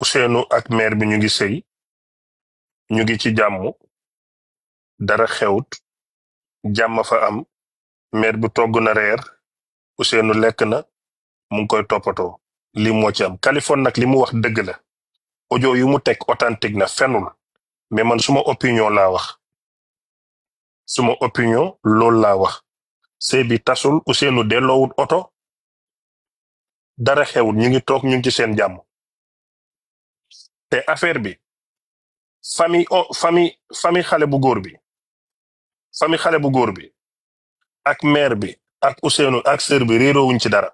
Ousseynou ak mère bi ñu ngi sëy ñu ngi ci jàmm dara xewut jàmm fa am mère bi togg na reer Ousseynou lekk na mu ngi koy toppatoo li moo ci am Kaliphone nag li mu wax dëgg la audio yu mu teg authentique na fenul mais man suma opinion laa wax suma opinion loolu laa wax sëy bi tasul Ousseynou delloowut oto dara xewut ñu ngi toog ñu ngi ci seen jàmm te affaire bi famille xale bu góor bi famille xale bu góor bi ak mère bi ak Ousseynou ak sœur bi réeroowuñ ci dara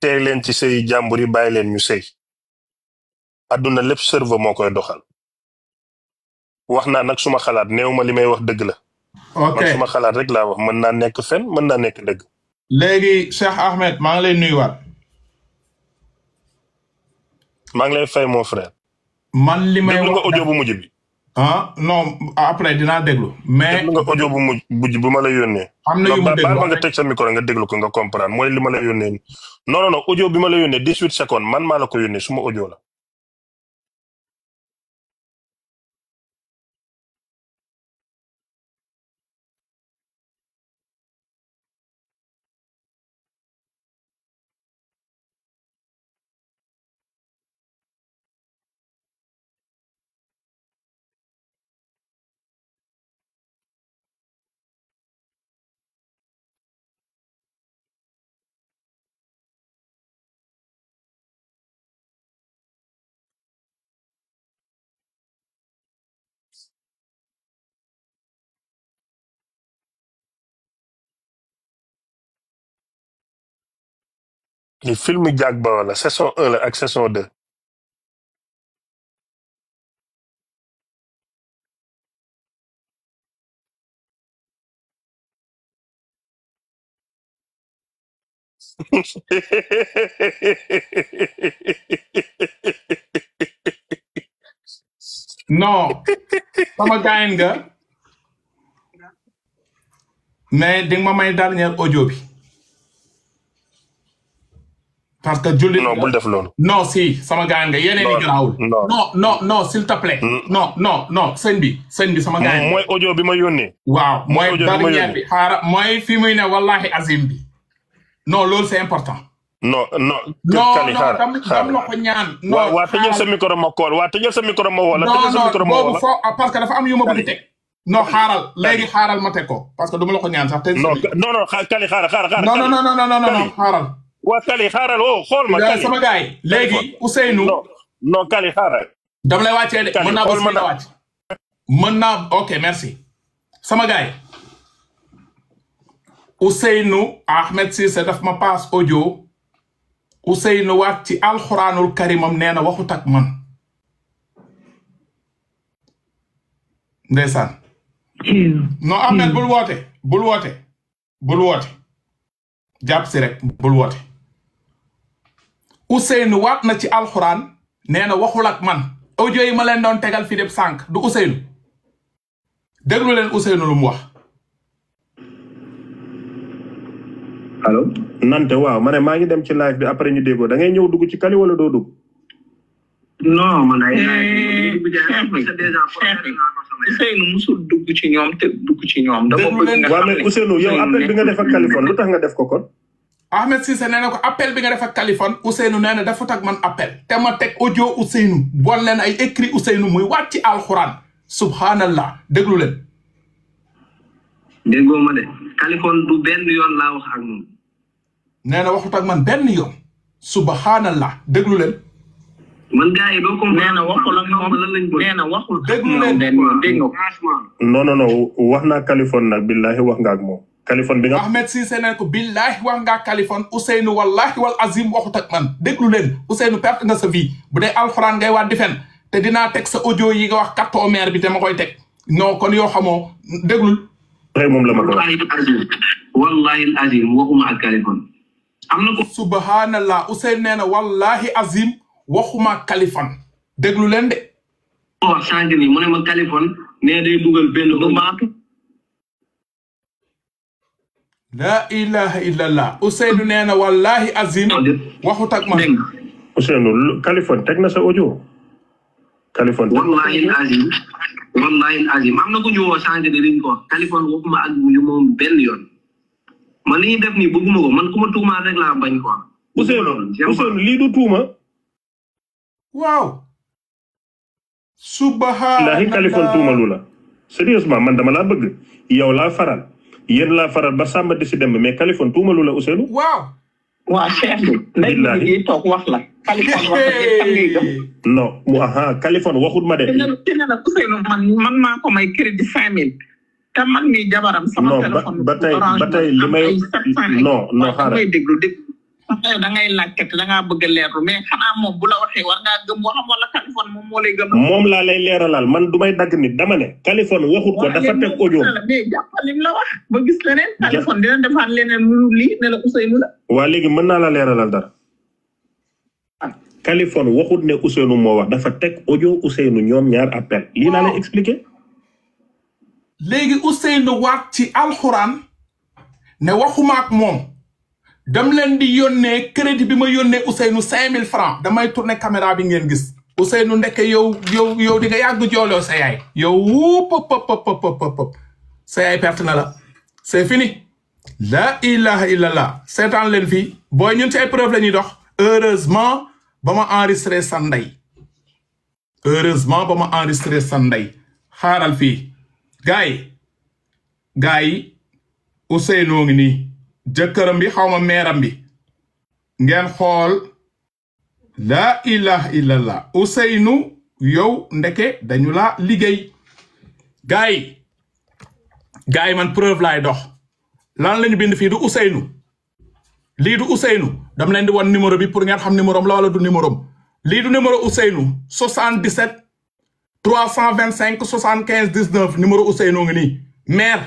tey leen ci sëy jàmbur yi bàyyi leen ñu sëy adduna lépp cerveau moo koy doxal wax naa nag suma xalaat néew ma li may wax dëgg la ok man suma xalaat rek laa wax mën naa nekk fen mën naa nekk dëgg léegi Cheikh Ahmed maa ngi lay nuyuwaat maa ngi lay fay mon frère man li may déglu nga wax audio bu mujj bi non après dinaa déglu mais déglu nga audio bu mujj bu ma la yónnee am na yu mu baal ma nga déglu teg sa micro nga déglu ko nga comprendre mooy li ma la yónnee non audio bi ma la yónnee 18 secondes man maa la ko yónnee suma audio la li film Jack Bauer la saison 1 la ak saison 2 non sama gaayen nga mais di nga ma may dernier audio bi parce que jullit non bul def loolu non si sama gaayen nga yeneen yi garaawul non s'il te plaît non sëñ bi sama gaayen mooy audio bi ma yónnee waaw mooy dernier bi xaaral mooy fi muy ne wallahi azim bi non loolu c'est important non Kali dam la ko ñaan non waa tëjal sa micro ma kool waa tëjal sa micro ma wala tëjal sa micro ma boobu wala fo parce que dafa am yu ma bëgg teg non xaaral léegi xaaral ma teg ko parce que du ma la ko ñaan sax te non Kali xaaral non xaaral waa Kali xaaral xool ma Kali sama gars yi léegi Ousseynou non Kali xaaral dama lay wàccee de mën naa bës la wàcc mën naa ok merci sama gars yi Ousseynou Ahmed Cissé daf ma passe audio Ousseynou waat ci alxuraanul karimam nee na waxut ak man ndeysaan non Ahmed bul woote jàpp si rek bul woote Ousseynou waat na ci alxuraan nee na waxul ak man audio yi ma leen doon tegal fi def sànq du Ousseynou déglu leen Ousseynou lu mu wax allo nante waaw ma ne maa ngi dem ci live bi après ñu déggoo da ngay ñëw dugg ci Kali wala doo dugg non man ay Ousseynou musul dugg ci ñoom te dugg ci ñoom dama bëgg nga waaw mais Ousseynou yow appel bi nga def ak Kaliphone lu tax nga def ko kon Ahmed Cissé nee na ko appel bi nga def ak Kaliphone Ousseynou nee na defut ak man appel te ma teg audio Ousseynou bool leen ay écrit Ousseynou muy wàcc ci alxuraan subhanallah déglu leen déggoo ma de Kaliphone du benn yoon laa wax ak moom nee na waxut ak man benn yoon subhanallah déglu leen man gars yi doo ko nee na waxul ak moom lan lañ bëgg nee na waxul déglu leen dégg nga non wax naa Kaliphone nag billahi wax nga ak moom Kaliphone bi nga Ahmed Cissé ne ko billahi wax nga Kaliphone Ousseynou wallahi wal azim waxut ak man déglu leen Ousseynou perte nga sa vie bu dee alxuraan ngay waat di fen te dinaa teg sa audio yi nga wax kattoo mère bi te ma koy teg non kon yoo xamoo déglul moom la ma ko wallahi al azim waxuma ak Kaliphone am na ko subhanallah Ousseynou nee na wallahi azim waxuma ak Kaliphone déglu leen de wax sànq ni mu ne ma Kaliphone nee day dugal benn bu maatu la ilaha illallah Ousseynou nee na wallahi azim waxut ak man Ousseynou Kaliphone teg na sa audio. Kaliphone wallahi azim am na ko ñu woo changé de liñ ko Kaliphone waxuma ak ñu moom benn yoon man li ñuy def nii bëgguma ko man ku ma tuumaal rek laa bañ quoi. Ousseynou lii du tuuma. waaw. subhanallah Kaliphone tuumalu la. sérieusement man dama laa bëgg yow laa faral yéen laa faral ba Samba di si dem mais Kaliphone tuumalu la Ousseynou. waaw. waa Cheikh bi léegi toog wax la. Kaliphone wax la non mu Kaliphone waxut ma de. te ne la Ousseynou man maa ko may crédit 5000. te man mii jabaram sama téléphone. ba tey li may non xaaral may déglu da ngay laajte da ngaa bëgg a leerlu mais xanaa moom bu la waxee war ngaa gëm waxam wala Kaliphone moom moo lay gëm. moom laa lay leeralal man du may dagg nit dama ne. Kaliphone waxut ko dafa teg audio. mais jàppal lim la wax ba gis leneen. Kaliphone dina defaat leneen lu lii ne la Ousseynou la. waa léegi mën naa la leeralal dara. Kaliphone waxut ne Ousseynou moo wax dafa teg audio Ousseynou ñoom ñaar appel lii laa lay expliquer. léegi Ousseynou waat ci alxuraan ne waxuma ak moom dam leen di yónnee crédit bi ma yónnee Ousseynou 5000 francs damay tourner caméra bi ngeen gis Ousseynou ndeke yow di nga yàgg jooloo sa yaay yow pop sa yaay perte na la c'est fini la ilaha illallah seetaan leen fii booy ñun ci ay preuve la ñuy dox heureusement ba ma enregistré sa ndey xaaral fii gaay yi Ousseynou ngi nii jëkkëram bi xaw ma meeram bi ngeen xool la ilaha illallah Ousseynou yow ndeke dañu la liggéey gaay yi man preuve laay dox lan lañu bind fii du Ousseynou lii du Ousseynou dama leen di wan numéro bi pour ngeen xam numéro la wala du numéro lii du numéro Ousseynou 77 325 75 19 numéro Ousseynou ngi nii maire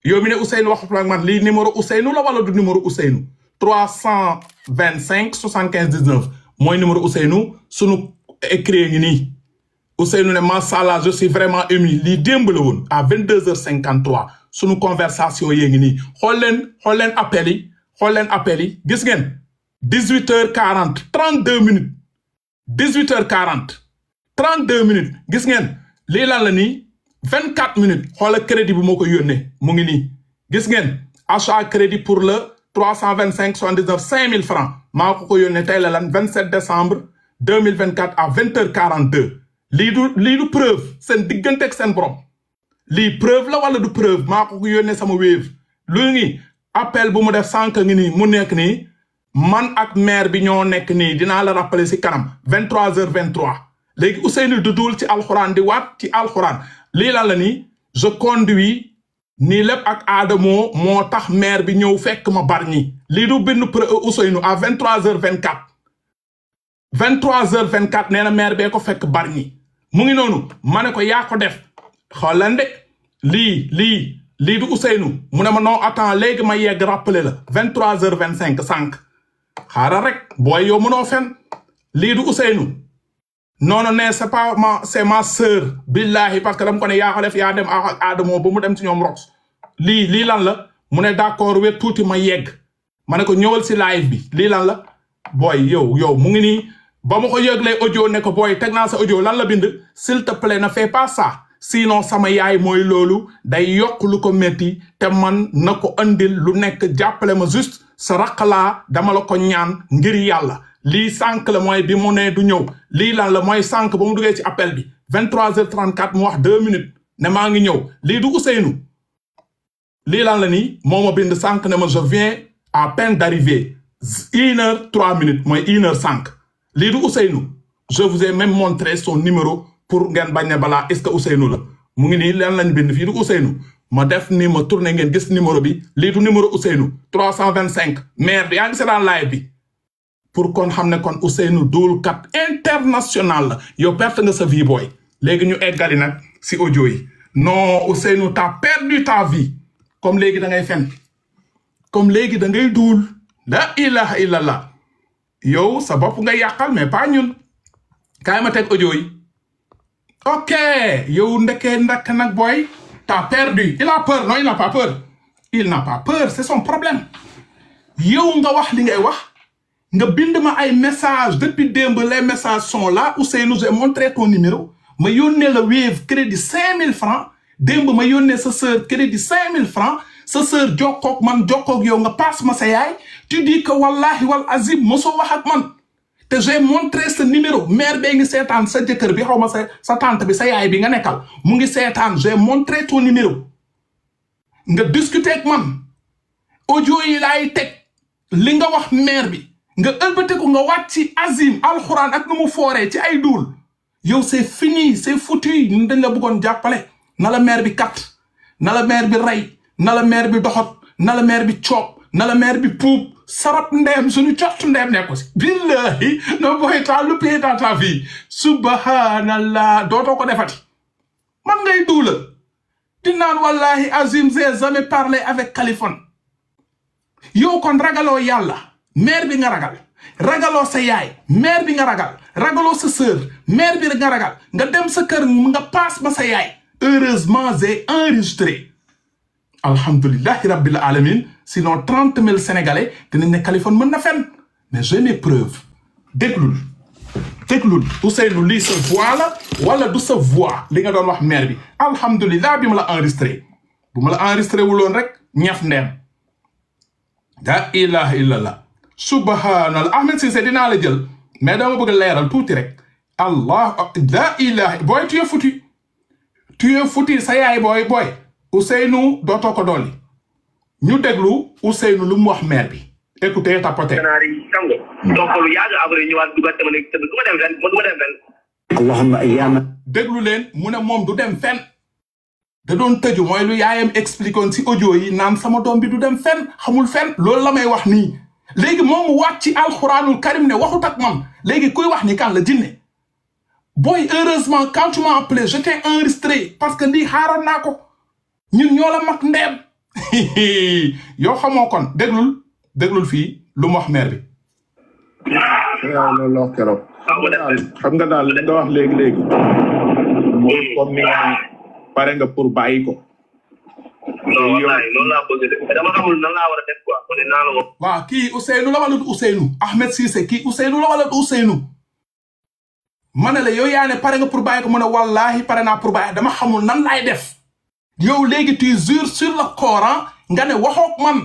yow mi ne Ousseynou waxu ak man lii numéro Ousseynou la wala du numéro Ousseynou 325 75 19 mooy numéro Ousseynou sunu écrit ngi nii Ousseynou ne mashallah je suis vraiment ému lii démb la woon à 22h53 sunu conversation yee ngi nii xool leen appel yi gis ngeen 18h40 32 minutes 18h40 32 minutes gis ngeen lii lan la nii 24 minutes xoola crédit bi moo ko yónnee mu ngi nii gis ngeen achat crédit pour le 325 79 5000 francs maa ko yónnee tey la lan 27 décembre 2024 à 20h42 lii du preuve seen diggante ak seen borom lii preuve la wala du preuve maa ko yónnee sama Wave lu ngi appel bu mu def sànq ngi nii mu nekk nii man ak maire bi ñoo nekk nii dinaa la rappeler si kanam 23h23 léegi Ousseynou du duul ci alxuraan di waat ci alxuraan lii lan la nii je conduis nii lépp ak Adamo moo tax maire bi ñëw fekk ma Bargny lii du bind Ousseynou à 23h24 23h24 nee na maire bee ko fekk Bargny mu ngi noonu ma ne ko yaa ko def xoolal de lii du Ousseynou mu ne ma non attends léegi ma yegg rappeler la 23h25 sànq xaaral rek booy yow mënoo fen lii du Ousseynou non c'est ma sœur billahi parce que dama ko ne yaa ko def yaa dem ak Adamo ba mu dem ci ñoom rox lii lan la mu ne d'accord wet tuuti ma yegg ma ne ko ñëwal si live bi lii lan la booy yow mu ngi nii ba ma ko yëglee audio ne ko booy teg naa sa audio lan la bind s'il te plaît ne fais pas ça sinon sama yaay mooy loolu day yokk lu ko métti te man na ko andil lu nekk jàppale ma juste sa raqalaa dama la ko ñaan ngir yàlla lii sànq la mooy bi mu ne du ñëw lii lan la mooy sànq ba mu duggee ci appel bi 23h34 mu wax 2 minutes ne maa ngi ñëw lii du Ousseynou lii lan la nii moo ma bind sànq ne ma je viens à peine d'arriver 1h03 minutes mooy 1h05 lii du Ousseynou je vous ai même montré son numéro pour ngeen bañ ne balaa est-ce que Ousseynou la mu ngi nii lan lañ bind fii du Ousseynou ma def ni ma tourné ngeen gis numéro bi lii du numéro Ousseynou 325 maire bi yaa ngi seetaan live bi pour kon xam ne kon Ousseynou duulkat international la yow perte nga sa vie booy léegi ñu eggali nag si audio yi non Ousseynou t'as perdu ta vie comme léegi da ngay fen comme léegi da ngay duul la ilaha illallah yow sa bopp nga yàqal mais pas ñun kaay ma teg audio yi ok yow ndekee ndak nag booy t'as perdu il a peur non il n'a pas peur il n'a pas peur c'est son problème yow nga wax li ngay wax nga bind ma ay message depuis démb les messages sont là Ousseynou j'ai montré ton numéro ma yónnee la Wave crédit 5000 francs démb ma yónnee sa sœur crédit 5000 francs sa sœur jokkoog man jokkoog yow nga passe ma sa yaay tu dis que wallahi wal azim mosoo wax ak man te j'ai montré ce numéro mère bee ngi seetaan sa jëkkër bi xaw ma sa tante bi sa yaay bi nga nekkal mu ngi seetaan j'ai montré ton numéro nga discuter ak man audio yi laay teg li nga wax mère bi nga ëlbatiku nga wàcc ci Azim alxuraan ak nu mu fooree ci ay duul yow c'est fini c'est foutu ñun dañ la bëggoon jàppale na la mère bi kat na la mère bi rey na la mère bi doxot na la mère bi coob na la mère bi puub sarap ndeem suñu cottu ndeem nekko si billahi no boy t'as loupé dans ta vie subhanallah dootoo ko defati man ngay duula di naan wallahi Azim j'ai jamais parlé avec Kaliphone yow kon ragaloo yàlla mère bi nga ragal ragaloo sa yaay mère bi nga ragal ragaloo sa sœur mère bi nga ragal nga dem sa kër nga paas ma sa yaay heureusement j'ai enregistré alhamdulillahi rabbil alamin sinon 30 000 sénégalais dinañ ne Kaliphone mën na fen mais j'ai mes preuves déglul Ousseynou lii sa voix la wala du sa voix li nga doon wax mère bi alhamdulillah bi ma la enregistré bu ma la enregistré wuloon rek ñaf ndeem la ilaha illallah subhanallah Ahmed Cissé dinaa la jël mais dama bëgg leeral tuuti rek allah la ilaha booy tu es foutu sa yaay booy Ousseynou dootoo ko dolli ñu déglu Ousseynou lu mu wax mère bi écoutez tapoter allahumma ayyama déglu leen mu ne moom du dem fenn da doon tëju mooy lu yaayam expliqué woon si audio yi naan sama doom bi du dem fenn xamul fenn loolu la may wax nii léegi moom mu wàcc ci alxuraanul karim ne waxut ak man léegi kuy wax ni kan la jinne booy heureusement quand tu m'as appelé je t'ai enregistré parce que lii xaaral naa ko ñun ñoo la mag ndeem yow xamoo kon déglul fii lu mu wax mère bi loolu wax keroog xam nga daal li nga wax léegi moom comme ni nga pare nga pour bàyyi ko non wallahi loolu laa bëgg de dama xamul nan laa war a def quoi kon naa la ko waaw kii Ousseynou la wala du Ousseynou Ahmed Cissé kii Ousseynou la wala du Ousseynou ma ne la yow yaa ne pare nga pour bàyyi ko mu ne wallahi pare naa pour bàyyi dama xamul nan laay def yow léegi tu jures sur le Coran nga ne waxook man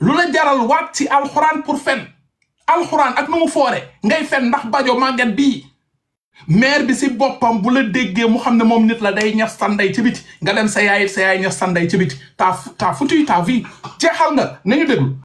lu la jaral waat ci alxuraan pour fen alxuraan ak nu mu foore ngay fen ndax bajo màgget bii mère bi si boppam bu la déggee mu xam ne moom nit la day ñas sanday ci biti nga dem sa yaay ñas sanday ci biti ta foutu ta vie jeexal nga nañu déglu